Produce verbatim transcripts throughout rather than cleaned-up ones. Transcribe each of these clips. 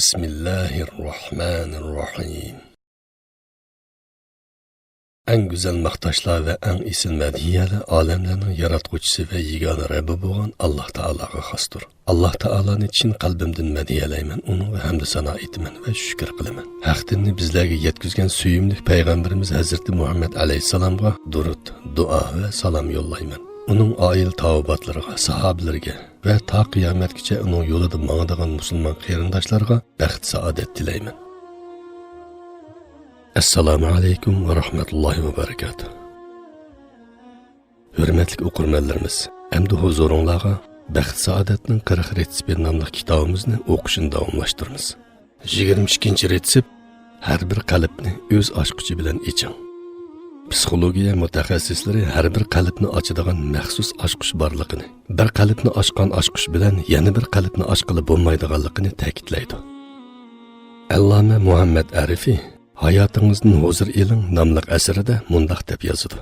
بسم الله الرحمن الرحيم. ئەڭ گۈزەل ماختاشلار ۋە ئەڭ ئېسىل مەدھىيەلەر ئالەملەرنىڭ ياراتقۇچىسى ۋە يېگانە رەببى بولغان ئاللاھ تائالاغا خاستۇر. ئاللاھ تائالانى چىن قەلبىمدىن مەدھىيەلەيمەن، ئۇنىڭغا ھەمدۇ سانا ئېيتىمەن ۋە شۈكۈر قىلىمەن. ھەق دىننى بىزلەرگە يەتكۈزگەن سۆيۈملۈك پەيغەمبىرىمىز ھەزرىتى مۇھەممەد ئەلەيھىسسالامغا دۇرۇت، دۇئا ۋە سالام يوللايمەن. ئۇنىڭ ئائىلە تاۋابىئاتلىرىغا، ساھابىلىرىگە ۋە تا قىيامەتكىچە ئۇنىڭ يولىدا ماڭىدىغان مۇسۇلمان قېرىنداشلارغا بەخت-سائادەت تىلەيمەن. ئەسسالامۇ ئەلەيكۇم ۋە رەھمەتۇللاھى ۋە بەرىكاتۇھ. ھۆرمەتلىك ئوقۇرمەنلىرىمىز، ئەمدى ھۇزۇرۇڭلارغا بەخت-سائادەتنىڭ قىرىق رېتسېپى ناملىق كىتابىمىزنى ئوقۇشنى داۋاملاشتۇرىمىز. يىگىرمە ئىككىنچى رېتسېپ، ھەر بىر قەلبنى ئۆز ئاچقۇچى بىلەن ئېچىڭ. پسىخولوگىيە مۇتەخەسسىسلىرى ھەر بىر قەلبنى ئاچىدىغان مەخسۇس ئاچقۇچ بارلىقىنى، بىر قەلبنى ئاچقان ئاچقۇچ بىلەن يەنە بىر قەلبنى ئاچقىلى بولمايدىغانلىقىنى تەكىتلەيدۇ. ئەللامە مۇھەممەد ئارىفى ھاياتىڭىزدىن ھۇزۇر ئېلىڭ ناملىق ئەسىرىدە مۇنداق دەپ يازىدۇ: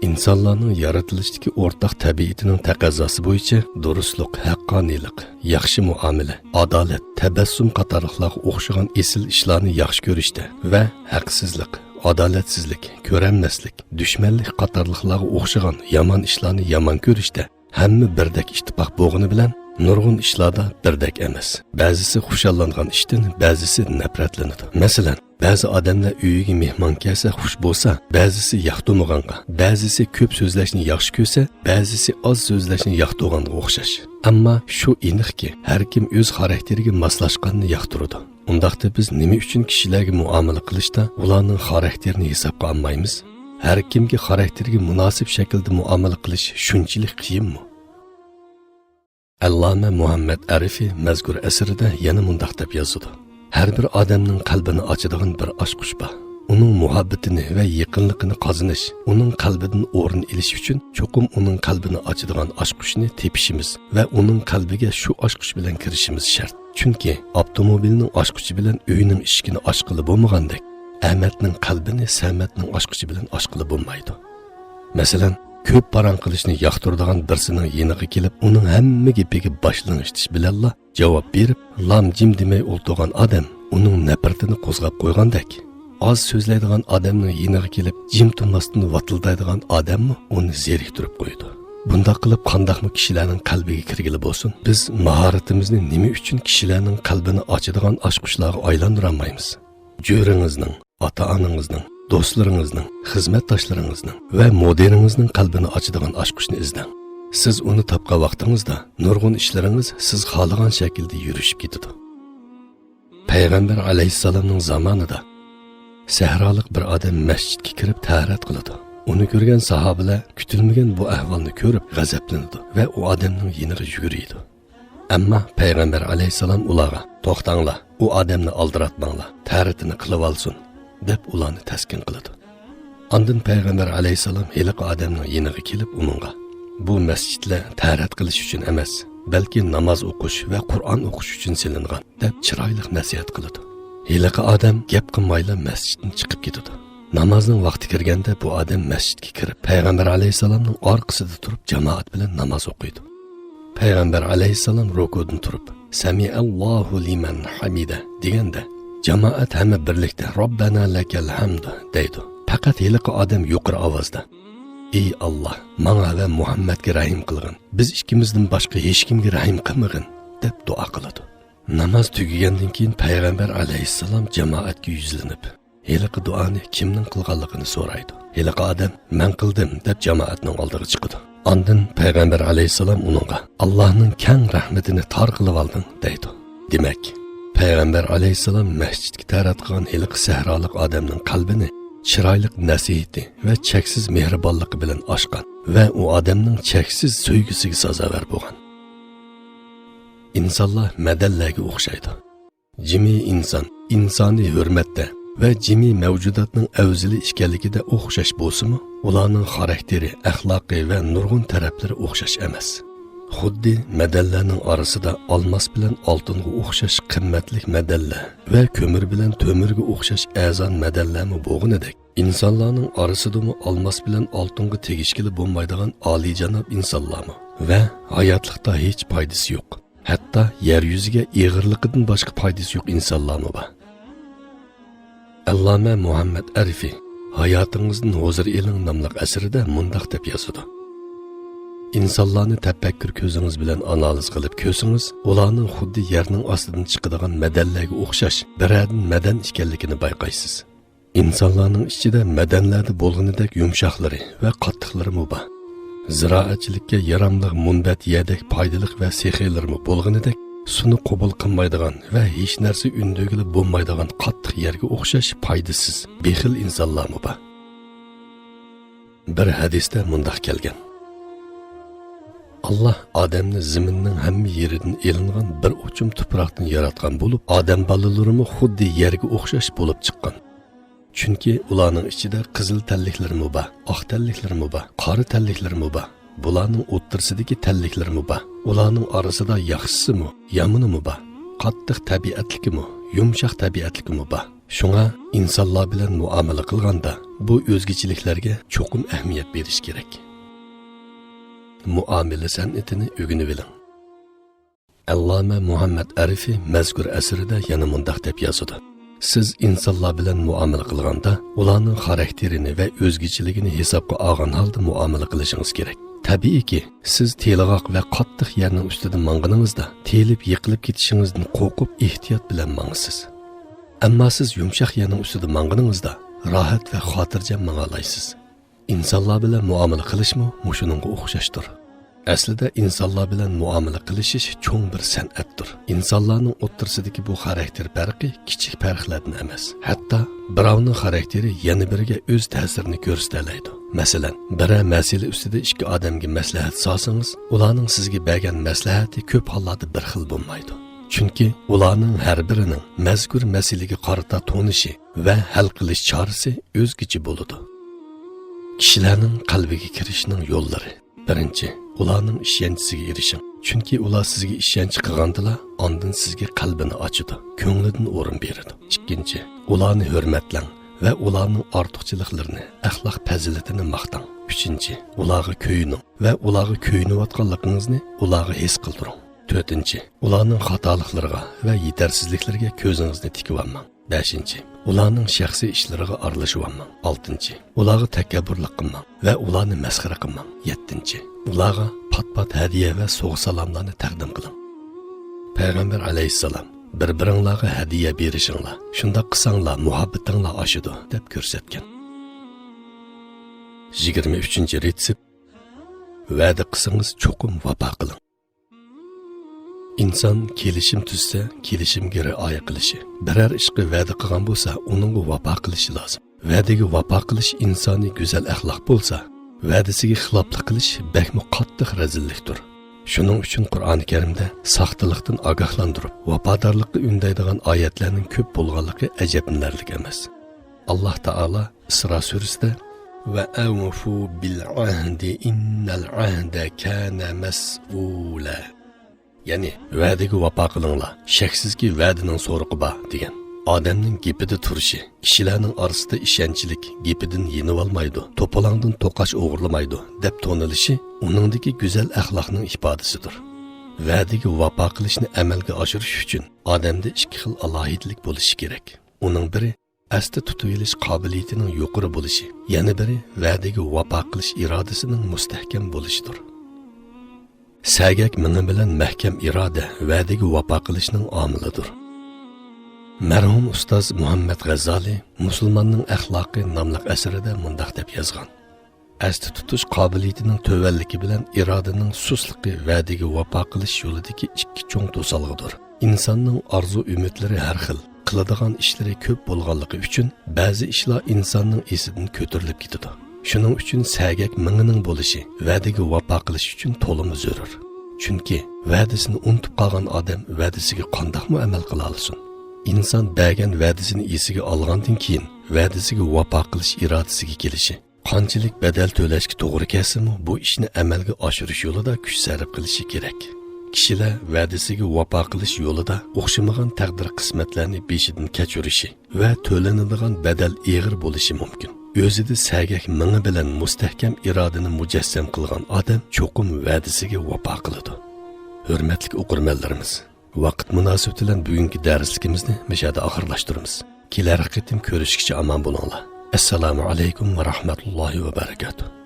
ئىنسانلارنىڭ يارىتىلىشتىكى ئورتاق تەبىئىتىنىڭ تەقەززاسى بويىچە دۇرۇسلۇق، ھەققانىيلىق، ياخشى مۇئامىلە، ئادالەت، تەبەسسۇم قاتارلىقلارغا ئوخشىغان ئېسىل ئىشلارنى ياخشى كۆرۈشتە ۋە ھەقسىزلىق، ئادالەتسىزلىك، كۆرەلمەسلىك، دۈشمەنلىك قاتارلىقلارغا ئوخشىغان يامان ئىشلارنى يامان كۆرۈشتە ھەممە بىردەك ئىتتىپاق بولغىنى بىلەن، نۇرغۇن ئىشلاردا بىردەك ئەمەس. بەزىسى خۇشاللانغان ئىشتىن، بەزىسى نەپرەتلىنىدۇ. مەسىلەن، بەزى ئادەملەر ئۆيىگە مېھمان كەلسە خۇش بولسا، بەزىسى ياقتۇرمىغانغا، بەزىسى كۆپ سۆزلەشنى ياخشى كۆرسە، بەزىسى ئاز سۆزلەشنى ياقتۇرغانغا ئوخشاش. ئەمما شۇ ئېنىقكى، ھەر كىم ئۆز خاراكتېرىگە ماسلاشقاننى ياقتۇرىدۇ. ئۇنداقتا بىز نېمە ئۈچۈن كىشىلەرگە مۇئامىلە قىلىشتا ئۇلارنىڭ خاراكتېرىنى ھېسابقا ئالمايمىز؟ ھەر كىمگە خاراكتېرىگە مۇناسىپ شەكىلدە مۇئامىلە قىلىش شۇنچىلىك قىيىنمۇ؟ ئەللامە مۇھەممەد ئارىفى مەزكۇر ئەسىرىدە يەنە مۇنداق دەپ يازىدۇ: ھەر بىر ئادەمنىڭ قەلبىنى ئاچىدىغان بىر ئاچقۇچ بار. ئۇنىڭ مۇھەببىتىنى ۋە يېقىنلىقىنى قازىنىش، ئۇنىڭ قەلبىدىن ئورۇن ئېلىش ئۈچۈن چوقۇم ئۇنىڭ قەلبىنى ئاچىدىغان ئاچقۇچنى تېپىشىمىز ۋە ئۇنىڭ قەلبىگە شۇ ئاچقۇچ بىلەن كىرىشىمىز شەرت. چۈنكى ئاپتوموبىلنىڭ ئاچقۇچى بىلەن ئۆينىڭ ئىشىكىنى ئاچقىلى بولمىغاندەك، ئەمەتنىڭ قەلبىنى سەمەتنىڭ ئاچقۇچى بىلەن ئاچقىلى بولمايدۇ. مەسىلەن، كۆپ پاراڭ قىلىشنى ياقتۇرىدىغان بىرسىنىڭ يېنىغا كېلىپ، ئۇنىڭ ھەممە گېپىگە باش لىڭشىتىش بىلەنلا جاۋاب بېرىپ، لام جىم دېمەي ئولتۇرغان ئادەم ئۇنىڭ نەپرىتىنى قوزغاپ قويغاندەك، ئاز سۆزلەيدىغان ئادەمنىڭ يېنىغا كېلىپ، جىم تۇرماستىن ۋاتىلدايدىغان ئادەممۇ ئۇنى زېرىكتۈرۈپ قويىدۇ. بۇنداق قىلىپ، قانداقمۇ كىشىلەرنىڭ قەلبىگە كىرگىلى بولسۇن، بىز ماھارىتىمىزنى نېمە ئۈچۈن كىشىلەرنىڭ قەلبىنى ئاچىدىغان ئاچقۇچلارغا ئايلاندۇرالمايمىز؟ جۆرىڭىزنىڭ، ئاتا-ئانىڭىزنىڭ، دوستلىرىڭىزنىڭ، خىزمەتداشلىرىڭىزنىڭ ۋە مۇدىرىڭىزنىڭ قەلبىنى ئاچىدىغان ئاچقۇچنى ئىزدەڭ. سىز ئۇنى تاپقان ۋاقتىڭىزدا نۇرغۇن ئىشلىرىڭىز سىز خالىغان شەكىلدە يۈرۈشۈپ كېتىدۇ. پەيغەمبەر ئەلەيھىسسالامنىڭ زامانىدا سەھرالىق بىر ئادەم مەسچىتكە كىرىپ تەھارەت قىلىدۇ. ئۇنى كۆرگەن ساھابىلەر كۈتۈلمىگەن بۇ ئەھۋالنى كۆرۈپ غەزەپلىنىدۇ ۋە ئۇ ئادەمنىڭ يېنىغا يۈگۈرىدۇ. ئەمما پەيغەمبەر ئەلەيھىسسالام ئۇلارغا، «توختاڭلار، ئۇ ئادەمنى ئالدىراتماڭلار، تەھارىتىنى قىلىۋالسۇن» دەپ ئۇلارنى تەسكىن قىلىدۇ. ئاندىن پەيغەمبەر ئەلەيھىسسالام ھېلىقى ئادەمنىڭ يېنىغا كېلىپ ئۇنىڭغا، «بۇ مەسچىتلەر تەھارەت قىلىش ئۈچۈن ئەمەس، بەلكى ناماز ئوقۇش ۋە قۇرئان ئوقۇش ئۈچۈن سېلىنغان» دەپ چىرايلىق نەسىھەت قىلىدۇ. ھېلىقى ئادەم گەپ قىلمايلا مەسچىتتىن چىقىپ كېتىدۇ. نامازنىڭ ۋاقتى كىرگەندە بۇ ئادەم مەسچىتكە كىرىپ، پەيغەمبەر ئەلەيھىسسالامنىڭ ئارقىسىدا تۇرۇپ جامائەت بىلەن ناماز ئوقۇيدۇ. پەيغەمبەر ئەلەيھىسسالام رۇكۇدىن تۇرۇپ، «سەمىئەللاھۇ لىمەن ھەمىدە» دېگەندە، جامائەت ھەممە بىرلىكتە «رەببەنا لەكەل ھەمد» دەيدۇ. پەقەت ھېلىقى ئادەم يۇقىرى ئاۋازدا، «ئى ئاللاھ، ماڭا ۋە مۇھەممەدكە رەھىم قىلغىن، بىز ئىككىمىزدىن باشقا ھېچكىمگە رەھىم قىلمىغىن» دەپ دۇئا قىلىدۇ. ناماز تۈگىگەندىن كېيىن پەيغەمبەر ئەلەيھىسسالام جامائەتكە يۈزلىنىپ، ھېلىقى دۇئانى كىمنىڭ قىلغانلىقىنى سورايدۇ. ھېلىقى ئادەم، «مەن قىلدىم» دەپ جامائەتنىڭ ئالدىغا چىقىدۇ. ئاندىن پەيغەمبەر ئەلەيھىسسالام ئۇنىڭغا، «ئاللاھنىڭ كەڭ رەھمىتىنى تار قىلىۋالدىڭ» دەيدۇ. دېمەك، پەيغەمبەر ئەلەيھىسسالام مەسچىتكە تەھارەت قىلغان ھېلىقى سەھرالىق ئادەمنىڭ قەلبىنى چىرايلىق نەسىھىتى ۋە چەكسىز مېھرىبانلىقى بىلەن ئاچقان ۋە ئۇ ئادەمنىڭ چەكسىز سۆيگۈسىگە سازاۋەر بولغان. ئىنسانلار مەدەنلەرگە ئوخشايدۇ. جىمى ئىنسان ئىنسانىي ھۆرمەتتە ۋە جىمى مەۋجۇداتنىڭ ئەۋزىلى ئىكەنلىكىدە ئوخشاش بولسىمۇ، ئۇلارنىڭ خاراكتېرى، ئەخلاقى ۋە نۇرغۇن تەرەپلىرى ئوخشاش ئەمەس. خۇددى مەدەنلەرنىڭ ئارىسىدا ئالماس بىلەن ئالتۇنغا ئوخشاش قىممەتلىك مەدەنلەر ۋە كۆمۈر بىلەن تۆمۈرگە ئوخشاش ئەرزان مەدەنلەرمۇ بولغىنىدەك، ئىنسانلارنىڭ ئارىسىدىمۇ ئالماس بىلەن ئالتۇنغا تېگىشكىلى بولمايدىغان ئالىيجاناب ئىنسانلارمۇ ۋە ھاياتلىقتا ھېچ پايدىسى يوق، ھەتتا يەر يۈزىگە ئېغىرلىقىدىن باشقا پايدىسى يوق ئىنسانلارمۇ بار. ئەللامە مۇھەممەد ئەرىفى ھاياتىڭىزدىن ھۇزۇر ئېلىڭ ناملىق ئەسىرىدە مۇنداق دەپ يازىدۇ: ئىنسانلارنى تەپەككۇر كۆزىڭىز بىلەن ئانالىز قىلىپ كۆرسىڭىز، ئۇلارنىڭ خۇددى يەرنىڭ ئاستىدىن چىقىدىغان مەدەنلەرگە ئوخشاش بىرەدىن مەدەن ئىكەنلىكىنى بايقايسىز. ئىنسانلارنىڭ ئىچىدە مەدەنلەردە بولغىنىدەك يۇمشاقلىرى ۋە قاتتىقلىرىمۇ بار. زىرائەتچىلىككە ياراملىق مۇنبەت يەردەك پايدىلىق ۋە سېخىيلىرىمۇ بولغىنىدەك سۇنى قوبۇل قىلمايدىغان ۋە ھېچ نەرسە ئۈندۈرگىلى بولمايدىغان قاتتىق يەرگە ئوخشاش پايدىسىز، بېخىل ئىنسانلارمۇ بار. بىر ھەدىستە مۇنداق كەلگەن: ئاللاھ ئادەمنى زېمىننىڭ ھەممە يېرىدىن ئېلىنغان بىر ئوچۇم تۇپراقتىن ياراتقان بولۇپ، ئادەم بالىلىرىمۇ خۇددى يەرگە ئوخشاش بولۇپ چىققان. چۈنكى ئۇلارنىڭ ئىچىدە قىزىل تەنلىكلىرىمۇ بار، ئاق تەنلىكلىرىمۇ بار، قارا تەنلىكلىرىمۇ بار. بۇلارنىڭ ئوتتۇرىسىدىكى تەنلىكلىرىمۇ بار. ئۇلارنىڭ ئارىسىدا ياخشىسىمۇ، يامىنىمۇ بار. قاتتىق تەبىئەتلىكىمۇ، يۇمشاق تەبىئەتلىكىمۇ بار. شۇڭا ئىنسانلار بىلەن مۇئامىلە قىلغاندا بۇ ئۆزگىچىلىكلەرگە چوقۇم ئەھمىيەت بېرىش كېرەك. مۇئامىلە سەنئىتىنى ئۆگىنىۋېلىڭ. ئەللامە مۇھەممەد ئەرىفى مەزكۇر ئەسىرىدە يەنە مۇنداق دەپ يازىدۇ: سىز ئىنسانلار بىلەن مۇئامىلە قىلغاندا، ئۇلارنىڭ خاراكتېرىنى ۋە ئۆزگىچىلىكىنى ھېسابقا ئالغان ھالدا مۇئامىلە قىلىشىڭىز كېرەك. تەبىئىيكى، سىز تېلىغاق ۋە قاتتىق يەرنىڭ ئۈستىدە ماڭغىنىڭىزدا، تېيىلىپ يىقىلىپ كېتىشىڭىزدىن قورقۇپ، ئېھتىيات بىلەن ماڭىسىز. ئەمما سىز يۇمشاق يەرنىڭ ئۈستىدە ماڭغىنىڭىزدا، راھەت ۋە خاتىرجەم ماڭالايسىز. ئىنسانلار بىلەن مۇئامىلە قىلىشمۇ مۇشۇنىڭغا ئوخشاشتۇر. ئەسلىدە ئىنسانلار بىلەن مۇئامىلە قىلىشىش چوڭ بىر سەنئەتتۇر. ئىنسانلارنىڭ ئوتتۇرىسىدىكى بۇ خاراكتېر پەرقى كىچىك پەرقلەردىن ئەمەس. ھەتتا بىراۋنىڭ خاراكتېرى يەنە بىرىگە ئۆز تەسىرىنى كۆرسىتەلەيدۇ. مەسىلەن، بىرەر مەسىلە ئۈستىدە ئىككى ئادەمگە مەسلىھەت سالسىڭىز، ئۇلارنىڭ سىزگە بەرگەن مەسلىھەتى كۆپ ھاللاردا بىر خىل بولمايدۇ. چۈنكى ئۇلارنىڭ ھەر بىرىنىڭ مەزكۇر مەسىلىگە قارىتا تونۇشى ۋە ھەل قىلىش چارىسى ئۆزگىچە بولىدۇ. كىشىلەرنىڭ قەلبىگە كىرىشنىڭ يوللىرى. بىرىنچى، ئۇلارنىڭ ئىشەنچىسىگە ئېرىشىڭ. چۈنكى ئۇلار سىزگە ئىشەنچ قىلغاندىلا، ئاندىن سىزگە قەلبىنى ئاچىدۇ، كۆڭلىدىن ئورۇن بېرىدۇ. ئىككىنچى، ئۇلارنى ھۆرمەتلەڭ ۋە ئۇلارنىڭ ئارتۇقچىلىقلىرىنى، ئەخلاق پەزىلىتىنى ماختاڭ. ئۈچىنچى، ئۇلارغا كۆيۈنۈڭ ۋە ئۇلارغا كۆيۈنۈۋاتقانلىقىڭىزنى ئۇلارغا ھېس قىلدۇرۇڭ. تۆتىنچى، ئۇلارنىڭ خاتالىقلىرىغا ۋە يېتەرسىزلىكلىرىگە كۆزىڭىزنى تىكىۋالماڭ. بەشىنچى، ئۇلارنىڭ شەخسىي ئىشلىرىغا ئارىلىشىۋالماڭ. ئالتىنچى، ئۇلارغا تەكەببۇرلۇق قىلماڭ ۋە ئۇلارنى مەسخىرە قىلماڭ. يەتتىنچى، ئۇلارغا پات-پات ھەدىيە ۋە سوۋغا-سالاملارنى تەقدىم قىلىڭ. پەيغەمبەر ئەلەيھىسسالام، بىر-بىرىڭلارغا ھەدىيە بېرىشىڭلار، شۇنداق قىلساڭلار مۇھەببىتىڭلار ئاشىدۇ، دەپ كۆرسەتكەن. يىگىرمە ئۈچىنچى رېتسېپ، ۋەدە قىلسىڭىز چوقۇم ۋاپا قىلىڭ. ئىنسان كېلىشىم تۈزسە، كېلىشىمگە رىئايە قىلىشى، بىرەر ئىشقا ۋەدە قىلغان بولسا، ئۇنىڭغا ۋاپا قىلىشى لازىم. ۋەدىگە ۋاپا قىلىش ئىنسانىي گۈزەل ئەخلاق بولسا، ۋەدىسىگە خىلاپلىق قىلىش بەكمۇ قاتتىق رەزىللىكتۇر. شۇنىڭ ئۈچۈن قۇرئانى كەرىمدە ساختىلىقتىن ئاگاھلاندۇرۇپ، ۋاپادارلىققا ئۈندەيدىغان ئايەتلەرنىڭ كۆپ بولغانلىقى ئەجەبلىنەرلىك ئەمەس. ئاللاھ تائالا ئىسرا سۈرىسىدە، «ۋە ئەۋفۇ بىل ئەھدى ئىننەل ئەھدە كانە مەسئۇلا.» يەنى، «ۋەدىگە ۋاپا قىلىڭلار، شەكسىزكى، ۋەدىنىڭ سورىقى بار» دېگەن. ئادەمنىڭ گېپىدە تۇرۇشى، كىشىلەرنىڭ ئارىسىدا ئىشەنچلىك، گېپىدىن يېنىۋالمايدۇ، توپىلاڭدىن توقاچ ئوغرىلىمايدۇ، دەپ تونۇلۇشى ئۇنىڭدىكى گۈزەل ئەخلاقنىڭ ئىپادىسىدۇر. ۋەدىگە ۋاپا قىلىشنى ئەمەلگە ئاشۇرۇش ئۈچۈن ئادەمدە ئىككى خىل ئالاھىدىلىك بولۇشى كېرەك. ئۇنىڭ بىرى ئەستە تۇتۇۋېلىش قابىلىيىتىنىڭ يۇقىرى بولۇشى، يەنە بىرى ۋەدىگە ۋاپا قىلىش ئىرادىسىنىڭ مۇستەھكەم بولۇشىدۇر. سەگەك مېڭە بىلەن مەھكەم ئىرادە ۋەدىگە ۋاپا قىلىشنىڭ ئامىلىدۇر. مەرھۇم ئۇستاز مۇھەممەد غەززالى مۇسۇلماننىڭ ئەخلاقى ناملىق ئەسىرىدە مۇنداق دەپ يازغان: ئەستە تۇتۇش قابىلىيىتىنىڭ تۆۋەنلىكى بىلەن ئىرادىنىڭ سۇسلۇقى ۋەدىگە ۋاپا قىلىش يولىدىكى ئىككى چوڭ توسالغۇدۇر. ئىنساننىڭ ئارزۇ-ئۈمىدلىرى ھەر خىل، قىلىدىغان ئىشلىرى كۆپ بولغانلىقى ئۈچۈن، بەزى ئىشلار ئىنساننىڭ ئېسىدىن كۆتۈرۈلۈپ كېتىدۇ. شۇنىڭ ئۈچۈن سەگەك مېڭىنىڭ بولۇشى ۋەدىگە ۋاپا قىلىش ئۈچۈن تولىمۇ زۆرۈر. چۈنكى ۋەدىسىنى ئۇنتۇپ قالغان ئادەم ۋەدىسىگە قانداقمۇ ئەمەل قىلالىسۇن؟ ئىنسان بەرگەن ۋەدىسىنى ئېسىگە ئالغاندىن كېيىن، ۋەدىسىگە ۋاپا قىلىش ئىرادىسىگە كېلىشى، قانچىلىك بەدەل تۆلەشكە توغرا كەلسىمۇ، بۇ ئىشنى ئەمەلگە ئاشۇرۇش يولىدا كۈچ سەرپ قىلىشى كېرەك. كىشىلەر ۋەدىسىگە ۋاپا قىلىش يولىدا ئوخشىمىغان تەقدىر-قىسمەتلەرنى بېشىدىن كەچۈرۈشى ۋە تۆلىنىدىغان بەدەل ئېغىر بولۇشى مۇمكىن. ئۆزىدە سەگەك مېڭە بىلەن مۇستەھكەم ئىرادىنى مۇجەسسەم قىلغان ئادەم چوقۇم ۋەدىسىگە ۋاپا قىلىدۇ. ھۆرمەتلىك ئوقۇرمەنلىرىمىز، ۋاقىت مۇناسىۋىتى بىلەن بۈگۈنكى دەرسلىكىمىزنى مۇشۇ يەردە ئاخىرلاشتۇرىمىز. كېلەر قېتىم كۆرۈشكىچە ئامان بولۇڭلار. ئەسسالامۇ ئەلەيكۇم ۋە رەھمەتۇللاھى ۋە بەرىكاتۇھ.